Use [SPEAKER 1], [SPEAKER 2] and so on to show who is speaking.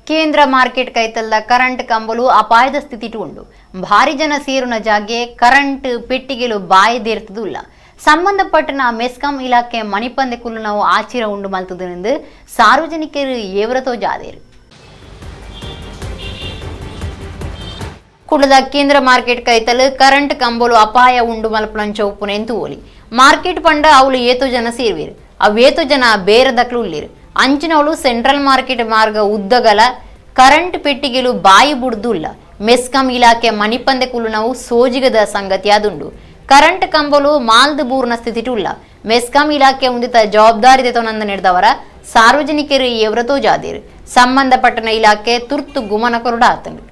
[SPEAKER 1] ಕೇಂದ್ರ ಮಾರ್ಕೆಟ್ ಕೈತಲ್ದ ಕರೆಂಟ್ ಕಂಬಲು ಅಪಾಯದ ಸ್ಥಿತಿಟು ಉಂಡು. ಭಾರಿ ಜನ ಸೇರುನ ಜಾಗೆ ಕರೆಂಟ್ ಪೆಟ್ಟಿಗೆಲು ಬಾಯಿದೇರ್ತದುಲ್ಲ. ಸಂಬಂಧಪಟ್ಟನ ಮೆಸ್ಕಾಂ ಇಲಾಖೆ ಮಣಿಪಂದೆ ಕುಲ್ಲುನವು ಆಚಿರ ಉಂಡು ಮಲ್ತುದು ಸಾರ್ವಜನಿಕರು ಏವರತೋ ಜಾದೇರು. ಕುಡದ ಕೇಂದ್ರ ಮಾರ್ಕೆಟ್ ಕೈತಲ್ ಕರೆಂಟ್ ಕಂಬಲು ಅಪಾಯ ಉಂಡು ಮಲ್ಪುನಂಚ ಉಪ್ಪುನೆಂತು ಓಲಿ. ಮಾರ್ಕೆಟ್ ಪಂಡ ಅವಳು ಏತೋ ಜನ ಸೇರುವೇರು, ಅವೇತೋ ಜನ ಬೇರದಕ್ಲು ಉಳ್ಳೇರು. ಅಂಚಿನವಳು ಸೆಂಟ್ರಲ್ ಮಾರ್ಕೆಟ್ ಮಾರ್ಗ ಉದ್ದಗಲ ಕರೆಂಟ್ ಪೆಟ್ಟಿಗೆಲು ಬಾಯಿ ಬುಡ್ದುಲ್ಲ. ಮೆಸ್ಕಾಂ ಇಲಾಖೆ ಮಣಿಪಂದೆ ಕುಲ್ಲುನವು ಸೋಜಿಗದ ಸಂಗತಿ ಆದುಂಡು. ಕರೆಂಟ್ ಕಂಬಲು ಮಾಲ್ದು ಬೂರ್ನ ಸ್ಥಿತಿಟು ಉಲ್ಲ. ಮೆಸ್ಕಾಂ ಇಲಾಖೆ ಉಂದಿತ ಜವಾಬ್ದಾರಿ ತೊನಂದ ನಿರ್ದವರ ಸಾರ್ವಜನಿಕರು ಎವ್ರತೋ ಜಾದೇರು. ಸಂಬಂಧಪಟ್ಟನ ಇಲಾಖೆ ತುರ್ತು ಗುಮನ ಕೊರಡ ಆತಂಡು.